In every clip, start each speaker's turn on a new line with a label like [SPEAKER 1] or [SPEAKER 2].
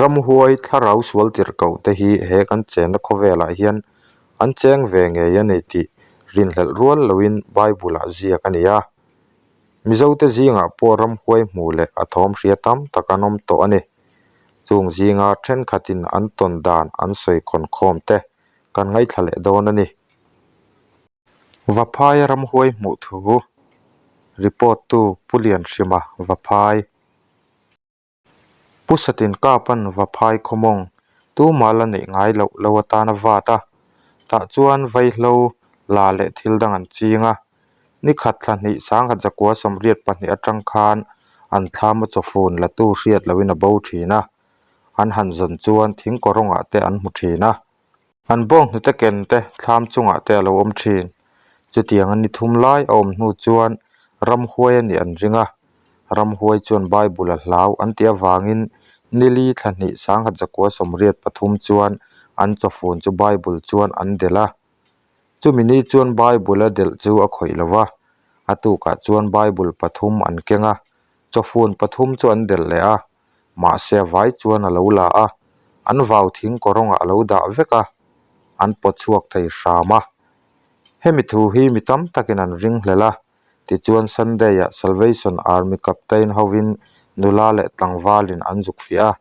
[SPEAKER 1] Ramhuai thlarau sual tirhkoh te hi he kan chenna khawvelah hian an cheng ve ngei a ni tih rinhlelh rual loin Bible-ah ziak a ni a. Mizote zingah pawh ramhuai hmuh leh a thawm hria tam tak an awm tawh a ni. Chung zinga thenkhatin an tawn dan an sawi khawn khawm te kan ngaithla leh dawn a ni. Vaphai ramhuai hmuh thu report tu Pu Lianhrima Vaphai. Pu Satin Kapan Vaphai khawmawng tumah la neih ngai loh lo atan a vat a, tah chuan vaihlo la leh thil dang an ching a. Ni khat thla hnih sangkhat zakua 82 atang khan an thlam a chawfun la tu hriat lohin a bo thin a, an han zawn chuan thing kawrawngah te an hmu thin a. An bawng hnute ken te thlam chungah te a lo awm thin. Chutiang a ni thum lai a awm hnu chuan ramhuai a nih an ring a. Ramhuai chuan Bible a hlau an tih avangin nili thla hnih 1983 chuan an chawfun chu Bible chuan an delh a. Chumi ni chuan Bible a delh chu a khawih lo va, a tukah chuan Bible pathum an keng a, chawfun pathum chu an delh leh a. Mahse a vai chuan a lo la a, an vau thing kawrawngah a lo dah vek a, an pawt chhuak thei hram a. Hemi thu hi mi tam takin an ring hlel a, tichuan Sunday-ah Salvation Army Captain hovin nula leh tlangvalin an zuk fiah a.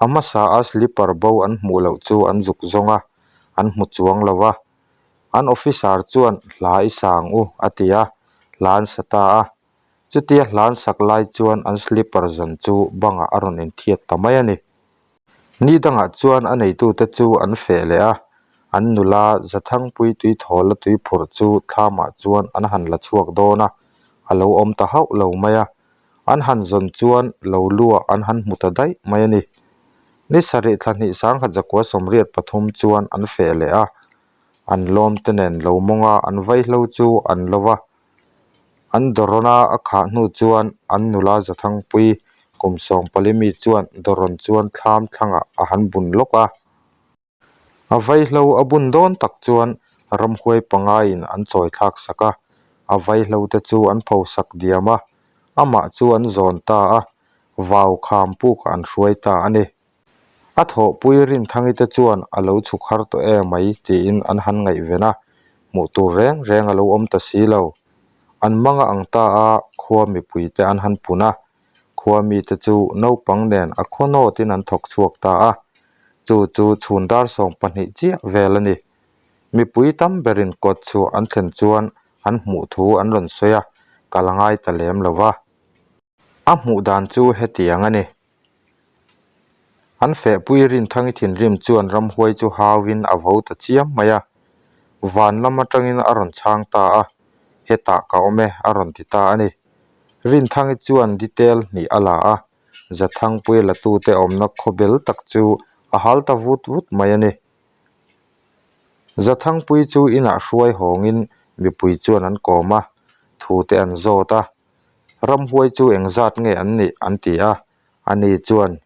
[SPEAKER 1] A hmasa a slipper bo an hmuh loh chu an zuk zawng a, an hmu chuang lo a. An officer chuan hla i sang u a ti a, hla an sa ta a. Chutia hlan sak lai chuan an slipper zawn chu bangah a rawn inthiat ta mai a ni. Ni dangah chuan a neitute chu an feh leh a, an nula Zathangpui tuithawla tui phurh chu thlamah chuan an han la chhuak dawn a, a lo awm ta hauh lo mai a. An han zawn chuan lo luah an han hmu ta daih mai a ni. Ni sarih thla hnih 1983 chuan an feh leh a, an lawmte nen lo mawnga an vaihlo chu an lo va. An dawrawna a khah hnu chuan an nula Zathangpui kum 14 mi chuan dawrawn chuan thlam thlangah a han bun lawk a. A vaihlo a bun dawn tak chuan ramhuai pangaiin an chawi thlak sak a, a vaihlo te chu an pho sak diam a, amah chu an zawn ta a, vau kham pukah an hruai ta a ni. A thawhpui Rinthangi te chuan a lo chhuk har tawh e mai tiin an han ngaihven a, hmuh tur reng reng a lo awm ta si lo. An mang a ang ta a, khua mipui te an han pun a, khua mite chu naupang nen a khaw nawtin an thawk chhuak ta a, chu chu chhun dar 12 chiah vel a ni. Mipui tam berin kawt chhuah an thlen chuan an hmuh thu an rawn sawi a, kal a ngai ta lem lo va. A hmuh dan chu hetiang a ni. An fehpui Rinthangi thinrim chuan ramhuai chu hauin a vo ta chiam mai a, van lam atangin a rawn chhang ta a, hetah ka awm e a rawn ti ta a ni. Rinthangi chuan detail hnih a la a, Zathangpuia latute awmna khawbel tak chu a hal ta vut vut mai a ni. Zathangpui chu inah hruai hawngin mipui chuan an kawm a, thute an zawt a, Ramhuai chu engzat nge an nih an ti a, ani chuan,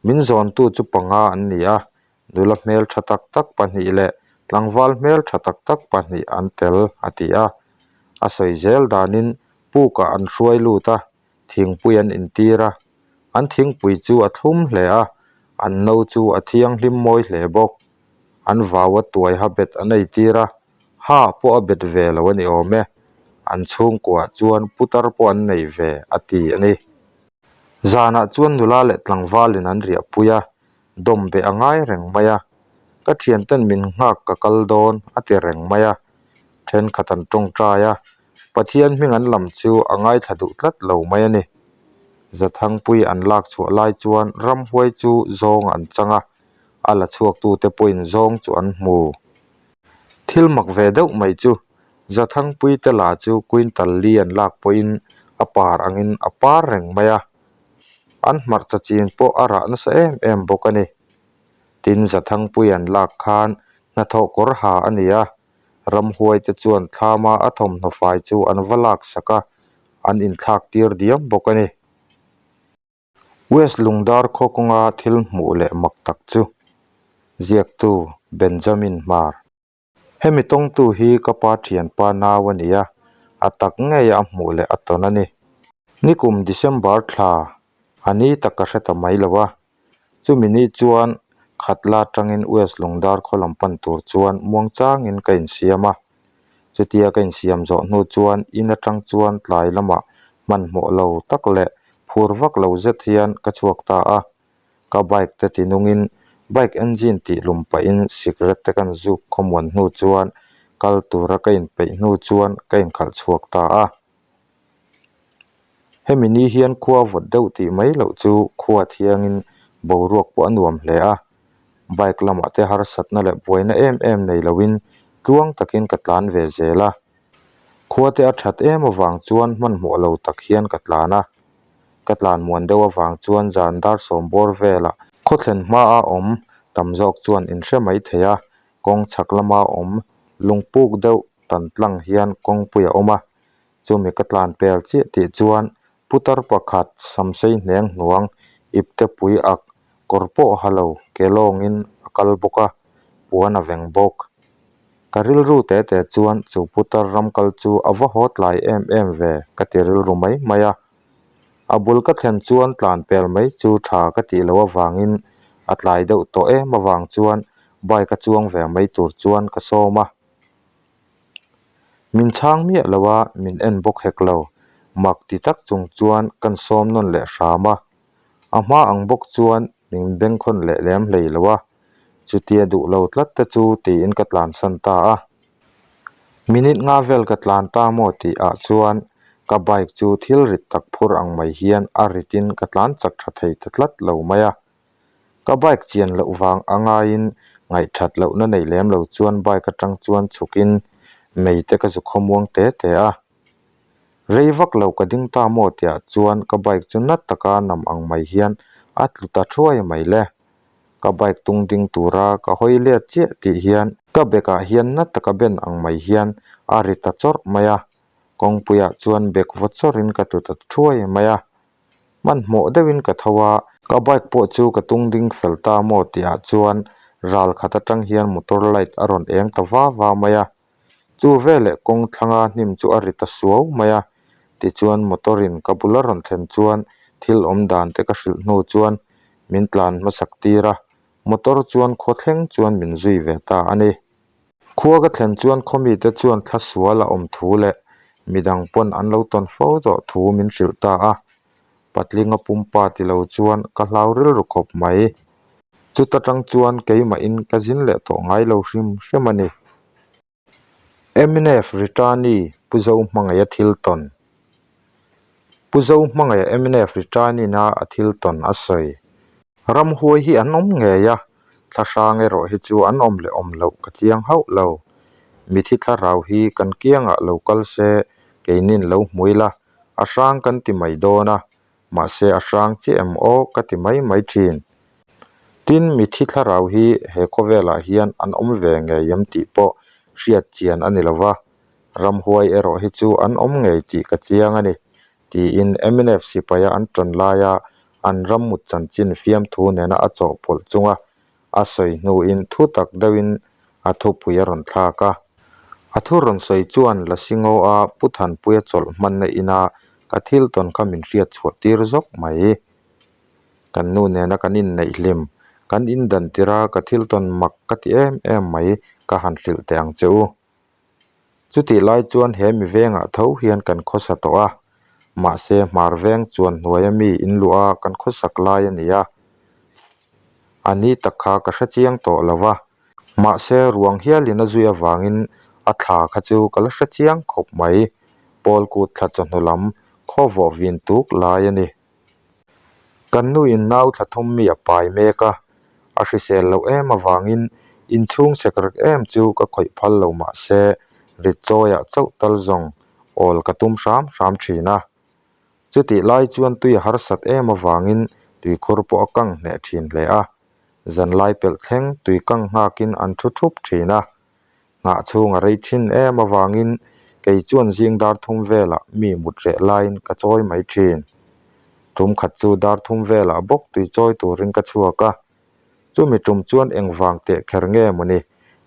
[SPEAKER 1] Min zawntu chu panga an ni a, nula hmel tha tak tak pahnih leh tlangval hmel tha tak tak pahnih an tel, a ti a. A sawi zel danin pukah an hruai lut a, thingpui an intir a, an thingpui chu a thlum hle a, an no chu a thianghlim mawi hle bawk. An vau a tuai ha bet an eitir a, Ha pawh a bet ve lo a ni awm e, an chhungkuah chuan putar pawh an nei ve a ti a ni. Zanah chuan nula leh tlangvalin an riahpui a, dawm beh a ngai reng mai a, ka thianten min nghak ka kal dawn a ti reng mai a, thenkhat an tawngtai a, Pathian hming an lam chu a ngaithla duh tlat lo mai a ni. Zathangpui an lak chhuah lai chuan ramhuai chu zawng an chang a, a la chhuaktute pawhin zawng chu an hmu. Thil mak ve deuh mai chu Zathangpui te la chu quintal li an lak pawhin a par angin a par reng mai a, an hmarcha chin pawh a rah nasa em em bawk a ni. Tin Zathangpui an lak khan hnathawh kawr ha a ni a, ramhuai te chuan thlama a thawmhnaw fai chu an va lak sak a, an inthlak tir diam bawk a ni. West Lungdar khaw kawnga thil hmuh leh mak tak chu ziaktu Benjamin Hmar. Hemi tawngtu hi ka pa thianpa nau a ni a, a tak ngei a hmuh leh a tawn a ni. Nikum December thla a ni tak ka hre ta mai lo a. Chumi ni chuan Khatla atangin West Lungdar khaw lam pan tur chuan muangchangin ka insiam a. Chutia ka insiam zawh hnu chuan in atang chuan tlai lamah hmanhmawh lo tak leh phur vak lo zet hian ka chhuak ta a. Ka bike te tinungin bike engine tih lum pahin sikret te kan zuk khawmuan hnu chuan kal tura ka inpeih hnu chuan ka inkhalh chhuak ta a. Hemi ni hian khua vawt deuh tih mai loh chu khua thiangin boruak pawh a nuam hle a, bike lamah te harsatna leh buaina em em nei loin tluang takin ka tlan ve zel a. Khua te a that em avang chuan hmanhmawh lo tak hian ka tlan a, ka tlan muan deuh avang chuan zan dar sawm bawr velah khaw thlen hmaa awm tam zawk chuan inhre mai thei a, kawng chhak lama awm lungpuk deuh tan tlang hian kawngpui a awm a. Chumi ka tlan pel chiah tih chuan putar pakhat samsei hneng hnuang ipte pui ak kawr pawh ha lo ke lawngin a kal bawk a, puan a veng bawk. Ka rilru te te chuan chu putar ram kal chu a va haw tlai em em ve ka ti rilru mai mai a. A bul ka thlen chuan tlan pel mai chu tha ka tih loh avangin a tlai deuh tawh em avang chuan bike a chuang ve mai tur chuan ka sawm a. Min chhang miah lo a, min en bawk hek lo. Mak ti tak chung chuan kan sawm nawn leh hram a. A hma ang bawk chuan min bengkhawn leh lem hlei lo a. Chutia duh lo tlat te chu tiin ka tlansan ta a. Minute nga vel ka tlan ta maw tih ah chuan ka bike chu thil rit tak phur ang mai hian a ritin ka tlan chak tha thei ta tlat lo mai a. Ka bike chian loh vang a ngaiin ngaihthat lohna nei lem lo chuan bike atang chuan chhukin mei te ka zu khawmuang te te a. Rei vak lo ka ding ta maw tihah chuan ka bike chu nat taka nam ang mai hian a tlu ta thuai mai le. Ka bike tung ding tura ka hawi let chiah tih hian ka bekah hian nat taka ben ang mai hian a ri ta chawrh mai a. Kawngpuiah chuan bek vaw chawrhin ka tlu ta thuai mai a. Hmanhmawh deuhin ka tho a, ka bike pawh chu ka tung ding fel ta maw tihah chuan ral khat atang hian motor light a rawn eng ta va va mai a. Chu veleh kawng thlanga hnim chu a ri ta suau mai a, tichuan motor in ka bul a rawn thlen chuan thil awm dan te ka hrilh hnu chuan min tlan hmasak tir a, motor chuan khaw thleng chuan min zui ve ta a ni. Khua ka thlen chuan khawmite chuan thla sual a awm thu leh midang pawn an lo tawn fo tawh thu min hrilh ta a, patlinga pumpa ti lo chuan ka hlau rilru khawp mai. Chuta tang chuan keimahin ka zin leh tawh ngai lo hrim hrim a ni. Mnf Returnee Pu Zohmangaia thil tawn Pu Zohmangaia mnf Returnee-na a thil tawn a sawi. Ramhuai hi an awm ngei a, thlahrang erawh hi chu an awm leh awm loh ka chiang hauh lo. Mithi thlarau hi kan kiangah lo kal se keinin lo hmu ila, a hrang kan ti mai dawn a, mahse a hrang chiah em aw ka ti mai mai thin. Tin, mithi thlarau hi he khawvelah hian an awm ve ngei em tih pawh hriat chian a ni lo va, ramhuai erawh hi chu an awm ngei tih ka chiang a ni. tiin mnf sipaia an ṭan laia an ram mut chanchin fiamthu nena a chawhpawlh chunga a sawi hnuin thu tak deuhin a thupui a rawn thlak a. A thu rawn sawi chuan Lasingoa Pu Thanpuia chawlh hmanna ina ka thil tawn kha min hriat chhuah tir zawk mai. Kan nu nena kan inneih hlim, kan indan tirh a ka thil tawn mak ka ti em em mai ka han hrilh teh ang che u. Chutih lai chuan he mi vengah tho hian kan khawsa tawh a, mahse hmar veng chuan hnuaia mi in luh a kan khawsak lai a ni a, a ni tak kha ka hre chiang tawh lo va, mahse ruang hialin a zui avangin a thla kha chu ka la hre chiang khawp mai, Pawl kut thla chawhnu lam khaw vawh vin tuk lai a ni. Kan nuin nau thla thum mi a pai mek a, a hrisel loh em avangin inchhung sekrek em chu ka khawih phal lo mah se rit chawiah chauh tal zawng awl ka tum hram hram thin a. Chutih lai chuan tui a harsat em avangin tuikhur pawh a kang hneh thin hle a, zanlai pelh thleng tui kang nghakin an thu thup thin a. Nghah chhung a rei thin em avangin kei chuan zing dar thum velah mi mut reh laiin ka chawi mai thin. Tum khat chu dar thum velah bawk tui chawi turin ka chhuak a. Chumi tum chuan engvang teh kher nge mawni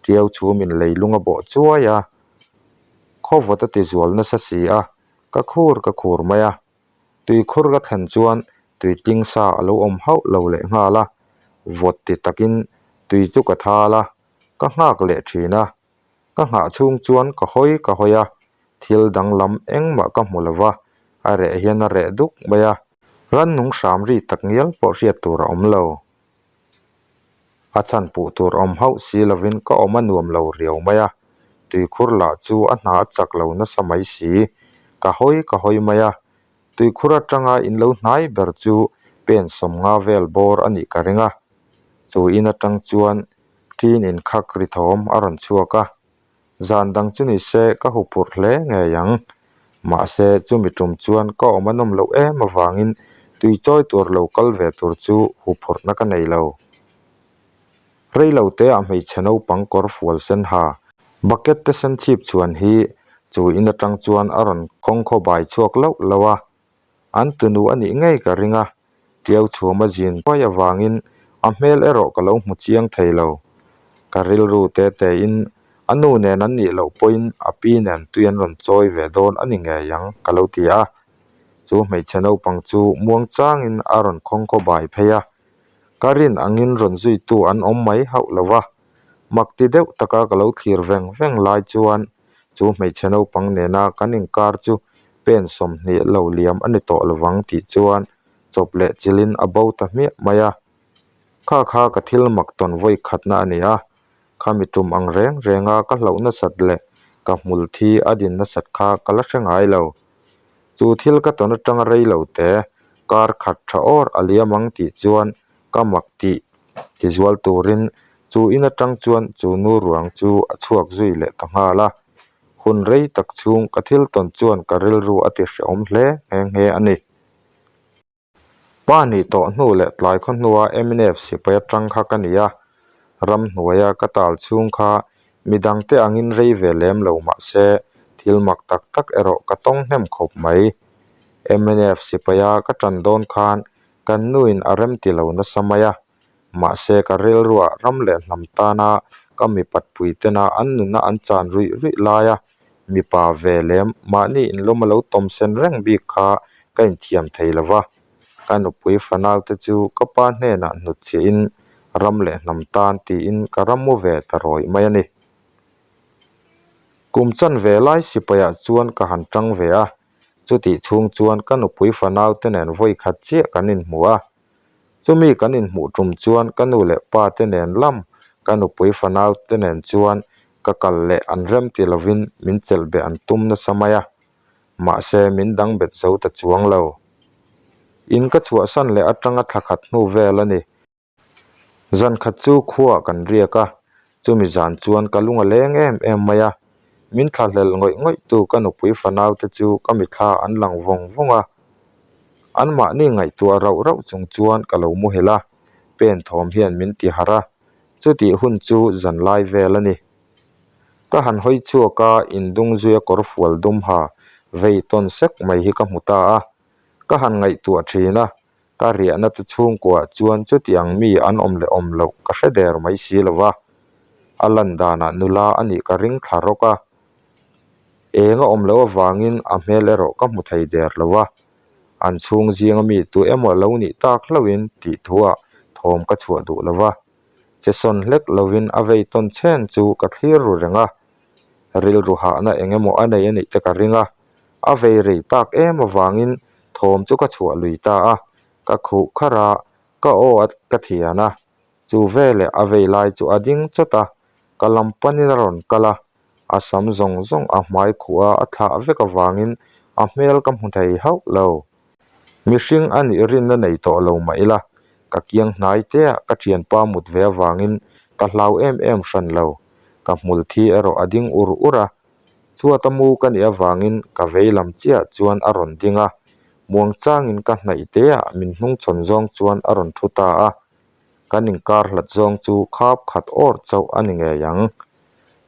[SPEAKER 1] tiau chhumin leilung a bawh chuai a. Khawvawt a ti zual nasa si a, ka khur ka khur mai a. Tuikhur ka thlen chuan tuitling sa a lo awm hauh lo leh nghal a. Vawt ti takin tui chu ka thal a, ka nghak leh thin a. Ka nghah chhung chuan ka hawi ka hawi a, thil danglam engmah ka hmu lo va, a reh hian a reh duk mai a. Rannung hram ri tak ngial pawh hriat tur a awm lo. A chhan puh tur awm hauh si lovin ka awm a nuam lo riau mai a, tuikhur lah chu a hna a chak lo nasa mai si. Ka hawi ka hawi mai a, tuikhur atanga in lo hnai ber chu pen sawmnga vel bawr a nih ka ring a. Chu in atang chuan ṭin inkhak ri thawm a rawn chhuak a. Zan dang chu ni se ka huphurh hle ngei ang. Mahse, chumi tum chuan ka awm a nawm loh em avangin tui chawi tur lo kal ve tur chu huphurhna ka nei lo. Rei lo teah hmeichhe naupang kawr fual sen ha, bucket te sen chhip chhuan hi chu in atang chuan a rawn khawngkhaw bai chhuak lauh lauh a. An tunu a nih ngei ka ring a, Tiau chhuam a zin thuai avangin a hmel erawh ka lo hmu chiang thei lo. Ka rilru te tein a nu nen an nih loh pawhin a pi nen tui an rawn chawi ve dawn a ni ngei ang ka lo ti a. Chu hmeichhe naupang chu muang changin a rawn khawngkhaw bai phei a. Ka rin angin rawn zuitu an awm mai hauh lo va. Mak ti deuh taka ka lo thlir veng veng lai chuan chu hmeichhe naupang nena kan inkar chu pen 20 lo liam a ni tawh lovang tih chuan chawp leh chilhin a bo ta hmiah mai a. Kha kha ka thil mak tawn vawi khatna a ni a, khami tum ang reng renga ka hlauh nasat leh ka hmul thi a din nasat kha ka la hre ngai lo. Chu thil ka tawn atanga rei lo te, kar khat tha awr a liam ang tih chuan ka mak tih tizual turin chu in atang chuan chu nu ruang chu a chhuak zui leh ta nghal a. Hun rei tak chhung ka thil tawn chuan ka rilru a ti hrehawm hle nghe nghe a ni. Pa nih tawh hnu leh tlai khaw hnua mnf sipai atang kha ka ni a, ramhnuaia ka tal chhung kha midangte angin rei ve lem lo mah se thil mak tak tak erawh ka tawng hnem khawp mai. Mnf sipaia ka tan dawn khan kan nuin a rem ti lo nasa mai a, mahse ka rilruah ram leh hnam tana ka mipat pui tena an nuna an chan ruih ruih laia mipa ve lem mahni inlawm a lo tawm sen reng bik kha ka inthiam thei lo va, ka nupui fanau te chu ka pa hnenah hnutchhiahin ram leh hnam tan tiin ka ram mu ve ta rawih mai a ni. Kum chanve lai sipaiah chuan ka han tang ve a, Chutih chhung chuan ka nupui fanau te nen vawi khat chiah kan inhmu a. Chumi kan inhmuh tum chuan ka nu leh pa te nen lam ka nupui fanau te nen chuan ka kal leh an rem ti lovin min chelh beh an tum nasa mai a. Mahse min dang bet zo ta chuang lo. In ka chhuahsan leh atanga thla khat hnu vel a ni. Zan khat chu khuaah kan riak a, chumi zan chuan ka lung a leng em em mai a, min thlahlel ngawih ngawih tu ka nupui fanau te chu ka mithla an lang vawng vawng a, anmahni ngaihtuah rauh rauh chung chuan ka lo muhil a, pen thawm hian min ti harh a, chutih hun chu zan lai vel a ni. Ka han hawi chhuak a, indung zuia kawr fual dum ha vei tawn sek mai hi ka hmu ta a, ka han ngaihtuah thin a, Ka riahna te chhungkuah chuan chutiang mi an awm leh awm loh ka hre der mai si lo va, a lan danah nula a nih ka ring thla rawk a. Eng a awm loh avangin a hmel erawh ka hmu thei der lo va, an chhung zinga mi tu emaw lo nih tak hlauhin tih thuah thawm ka chhuah duh lo va. Che sawn hlek lovin a vei tawn chhen chu ka thlir ru reng a, rilru hahna eng emaw a nei a nih te ka ring a, a vei rei tak em avangin thawm chu ka chhuah lui ta a, ka khuh kharh a, ka aw a ka thian a, chu veleh a vei lai chu a ding chawt a, ka lam panin a rawn kal a, a sam zawng zawng a hmai khuh a a thlah vek avangin a hmel ka hmu thei hauh lo. Mihring a nih rinna nei tawh lo mah ila, ka kiang hnai tea ka thianpa mut ve avangin ka hlau em em hran lo, ka hmul thi erawh a ding ur ur a, chhuata mu ka nih avangin ka vei lam chiah chuan a rawn ding a, muang changin ka hnaih tea min hnungchhawn zawng chuan a rawn thu ta a, kan inkar hlat zawng chu khap khat awr chauh a ni ngei ang.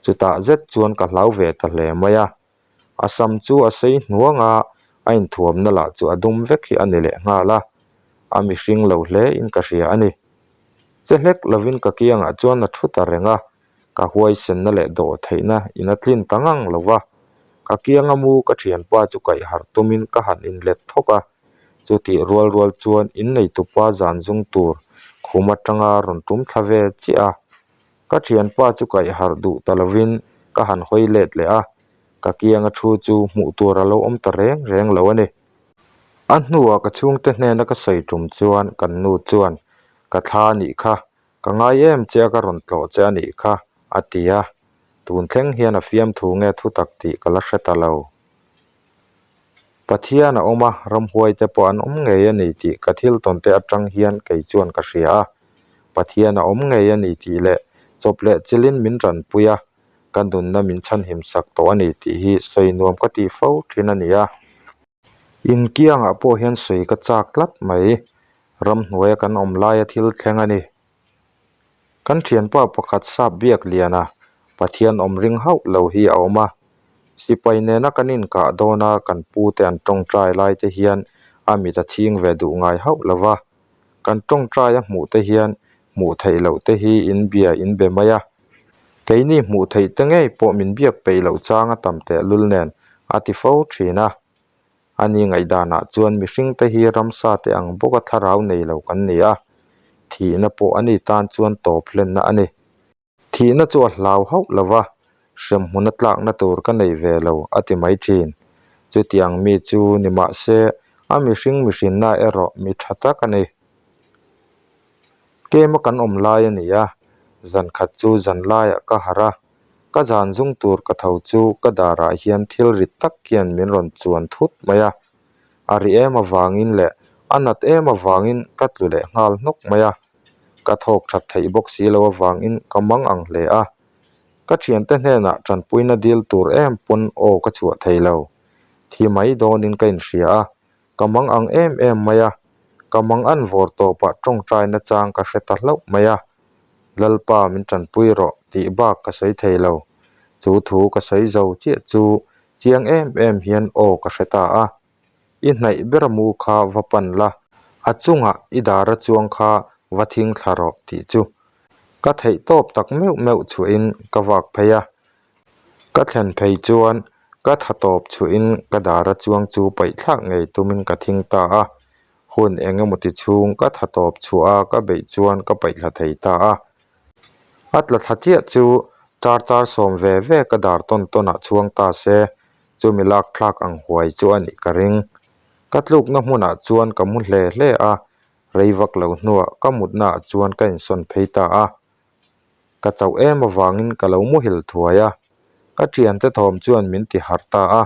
[SPEAKER 1] Chutah zet chuan ka hlau ve ta hle mai a. A sam chu a sei hnuang a, a inthuamna lah chu a dum vek hi a ni leh nghal a, a mihring lo hle in ka hria a ni. Che hlek lovin ka kiangah chuan a thu ta reng a, ka huaisenna leh dawh theihna in a tlin ta ngang lo va, ka kianga mu ka thianpa chu kaih harh tumin ka han inlet thawk a, chutih rual rual chuan inneitupa zan zung tur. Khum atanga rawn tum thla ve chiah a. Ka thianpa chu kaih harh duh ta lovin ka han hawi let leh a, ka kianga thu chu hmuh tur a lo awm ta reng reng lo a ni. A hnuah ka chhungte hnena ka sawi tum chuan kan nu chuan, Ka thla a nih kha, ka ngai em che a ka rawn tlawh che a nih kha, a ti a. Tun thleng hian a fiamthu nge thutak tih ka la hre ta lo. Pathian a awm a, ramhuaite pawh an awm ngei a ni tih ka thil tawnte atang hian kei chuan ka hria a. Pathian a awm ngei a ni tih leh chawp leh chilin min tanpui a, ka nunna min chhanhim sak tawh a ni tih hi sawi nuam ka tih fo thin a ni a. Inkiangah pawh hian sawi ka chak tlat mai, ramhnuaia kan awm laia thil thleng a ni. Kan thianpa pakhat sap biak liana Pathian awm ring hauh lo hi a awm a. Sipai nena kan inkah dawna kan pute an tawngtai lai te hian a mit a chhing ve duh ngai hauh lo va. Kan tawngtai a hmuh te hian hmuh theih loh te hi inbia inbe mai a. Keini hmuh theih te ngei pawh min biak peih loh chang a tam tehlul nen a ti fo thin a. A ni ngaihdanah chuan mihringte hi ramsa te ang bawka thlarau nei lo kan ni a, thihna pawh a ni tan chuan tawp hlenna a ni. Thihna chu a hlau hauh lo va, hremhmuna tlakna tur ka nei ve lo a ti mai thin. Chutiang mi chu ni mah se a mihring mihrinna erawh mi tha tak a ni. Kema kan awm lai a ni a, zan khat chu zan laiah ka harh a, Ka zan zung tur ka tho chu ka darah hian thil rit tak hian min rawn chuan thut mai a. A ri em avangin leh a nat em avangin ka tlu leh nghal hnawk mai a. Ka thawk that theih bawk si lo avangin ka mang ang hle a. Ka thiante hnenah tanpuina dil tur em pawn aw ka chhuah thei lo. Thi mai dawnin ka inhria a, ka mang ang em em mai a, ka mang an vawr tawpah tawngtai nachang ka hre ta hlauh mai a, Lalpa min tanpui rawh tih bak ka sawi thei lo. Chu thu ka sawi zo chiah chu chiang em em hian aw ka hre ta a, I hnaih ber mu kha va pan la, a chungah i dara chuang kha va thing thla rawh tih chu ka theih tawp tak meuh meuh chhuahin ka vak phei a, Ka thlen phei chuan ka tha tawp chhuahin ka dara chuang chu paih thlak ngei tumin ka thing ta a, hun eng emaw ti chhung ka tha tawp chhuah a ka beih chuan ka paih thla thei ta a. A tla thla chiah chu char char sawm ve ve ka dar tawn tawn ah chhuang ta se, chumi lak thlak ang huai chu a nih ka ring. Ka tlukna hmunah chuan ka mu hle hle a, rei vak lo hnuah ka mutna ah chuan ka insawn phei ta a. Ka chauh em avangin ka lo muhil thuai a, ka thiante thawm chuan min ti harh ta a,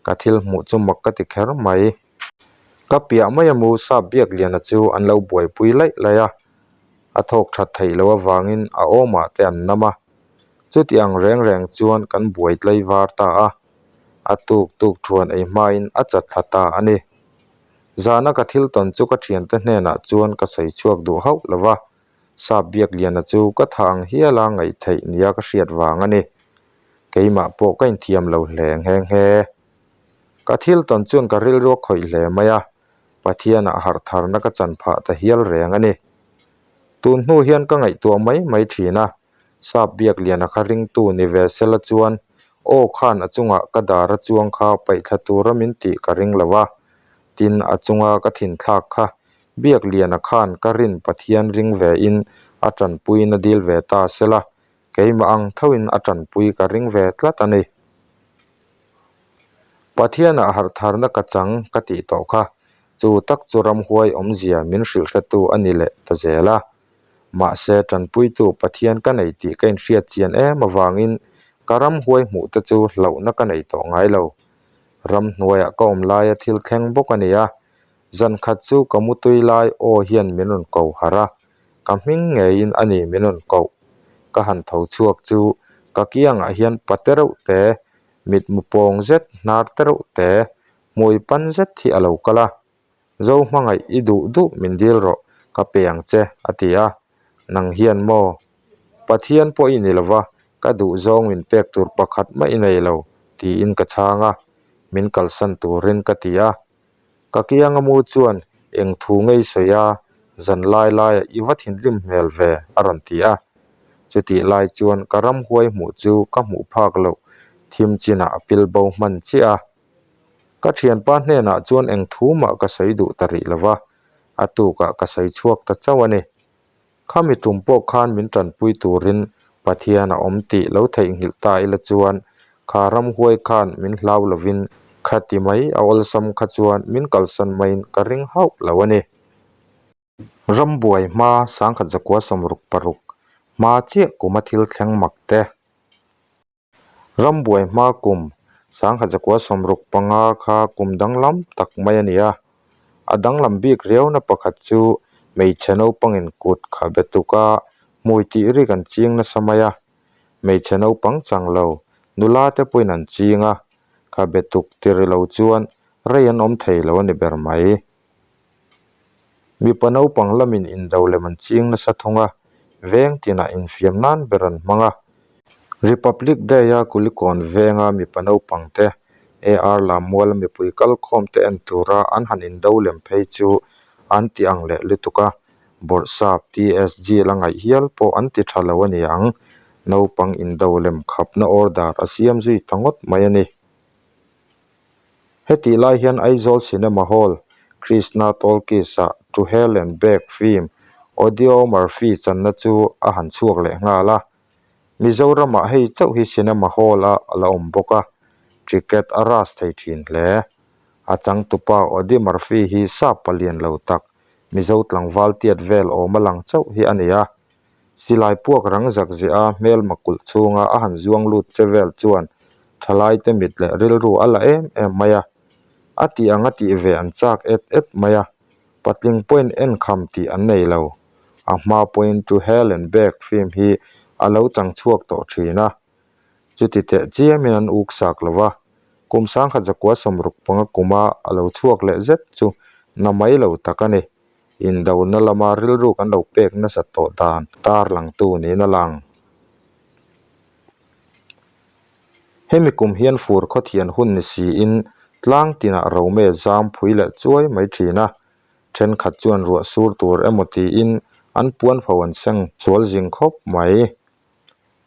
[SPEAKER 1] ka thil hmuh chu mak ka ti kher mai. Ka piah mai a mu sap Biakliana chu an lo buaipui laih laih a, a thawk that theih loh avangin a awmah te an nam a, chuti ang reng reng chuan kan buai tlai var ta a, a tuk tuk thuan ei hmain a chat thla ta a ni. Zana ka thil tawn chu ka thiante hnenah chuan ka sawi chhuak duh hauh lo va, Sap Biakliana chu ka tha ang hiala ngaih theih nia ka hriat vang a ni. Keimah pawh ka inthiam lo hle nghe nghe. Ka thil tawn chuan ka rilru a khawih hle mai a, Pathianah harh tharna ka chan phah ta hial reng a ni. Tun hnu hian ka ngaihtuah mai mai thin a, Sap Biakliana kha ringtu ni ve sela chuan aw khan a chungah ka dara chuang kha paihthla tura min tih ka ring lo a, tin a chunga ka thinthlak kha Biakliana khan ka rin Pathian ring ve in a tanpuiin a dil ve ta sela, keimah ang thoin a tanpui ka ring ve tlat a ni. Pathianah harhtharna ka chang ka tih tawh kha, chu tak chu ramhuai awmzia min hrilhhretu a ni leh ta zel a. Mahse tanpuitu Pathian ka nei tih ka inhriat chian em avangin ka ramhuai hmuh te chu hlauhna ka nei tawh ngai lo. Ramhnuaiah ka awm laia thil thleng bawk a ni a, Zan khat chu ka mutui lai aw hian min rawn ko harh a, ka hming ngeiin a ni min rawn koh. Ka han tho chhuak chu ka kiangah hian pa te reuh te, mitmu pawng zet, hnar te reuh te, hmui pan zet hi a lo kal a. Zo hmangaih i duh duh min dil rawh, ka pe ang che, a ti a. Nang hian maw? Pathian pawh i ni lova, ka duh zawng min pek tur pakhat mah i nei lo, tiin ka chhang a. Min kalsan turin ka ti a. Ka kianga mu chuan eng thu ngei sawi a, zan lai laiah i va thinrim hmel ve a rawn ti a. Chutih lai chuan ka ramhuai hmuh chu ka hmuh phak loh thim chinah a pil bo hman chiah a. Ka thianpa hnenah chuan eng thu mah ka sawi duh ta rih lo va, a tukah ka sawi chhuak ta chauh a ni. Khami tum pawh khan min tanpui turin Pathian a awm tih lo theihnghilh ta ila chuan kha ramhuai khan min hlau lovin khati mai a awlsam kha chuan min kalsan maiin ka ring hauh lo a ni. Rambuai hma 1966 hma chiah kuma thil thleng mak te. Rambuai hma kum 1965 kha kum danglam tak mai a ni a. A danglam bik riauna pakhat chu hmeichhe naupangin kut kha be tuka hmui tih rik an ching nasa mai a. Hmeichhe naupang chang lo, nula te pawhin an ching a, kha be tuk ti ri lo chuan rei an awm thei lo a ni ber mai. Mipa naupang lamin indo lem an ching nasa thung a, veng tinah infiam nan ber an hmang a. Republic Day-a Kulikawn venga mipa naupang te AR Lammuala mipui kalkhawm te en tura an han indo lem phei chu an ti ang leh lutuk a, Bawrhsap TSG la ngaih hial pawh an ti tha lo a ni ang. Naupang indo lem khapna order a siam zui ta ngawt mai a ni. Hetih lai hian Aizawl Cinema Hall, Krishna Talkies-ah To Hell and Back film Audio Murphy channa chu a han chhuak leh nghal a. Mizoramah hei chauh hi Cinema Hall-a a la awm bawk a, ticket a ras thei thin hle. A changtupa Audie Murphy hi sap palian lo tak, Mizo tlangval tiat vel awm a lang chauh hi a ni a. Silai puak rang zak ziah a hmelma kulh chhunga a han zuang lut che vel chuan thalaite mit leh rilru a la em em mai a. A tih ang a tih ve an chak et et mai a, patling pawhin en kham tih an nei lo. A hma pawhin To Hell and Back film hi a lo chang chhuak tawh thin a. Chuti teh chiamin an uk sak lo va, kum 1965 kuma a lo chhuak leh zet chu na mai lo tak a ni. Indona lama rilru kan lo pek nasa tawh dan tarlangtu niin a lang. Hemi kum hian fur khawthian hun ni siin tlang tinah Rome zam phui leh chuai mai thin a, thenkhat chuan ruah sur tur emaw tiin an puanpho an seng sual zing khawp mai.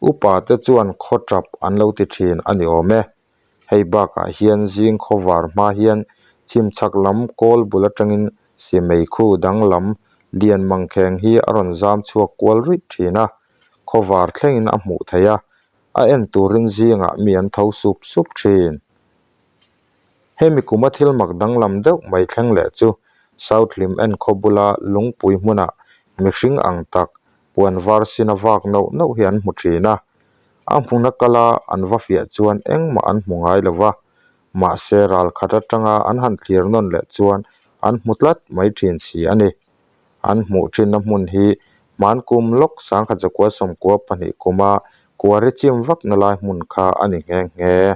[SPEAKER 1] Upa te chuan khaw tap an lo ti thin a ni awm e. Hei bakah hian zing khawvar hma hian chhimchhak lam kawl bul atangin simei khu danglam lian mangkheng hi a rawn zam chhuak kual ruih thin a, khawvar thlengin a hmuh theih a, a en turin zingah mi an tho sup sup thin. Hemi kuma thil mak danglam deuh mai thleng leh chu South Hlim en khaw bula lungpui hmunah mihring ang tak puan var sin a vak nauh nauh hi an hmu thin a, a hmuna kala an va fiah chuan engmah an hmu ngai lo va, mahse ral khat atanga an han thlir nawn leh chuan an hmu tlat mai thin si a ni. An hmuh thinna hmun hi hmankum lawk 1992 kuma kuari chim vakna lai hmun kha a ni nghe nghe.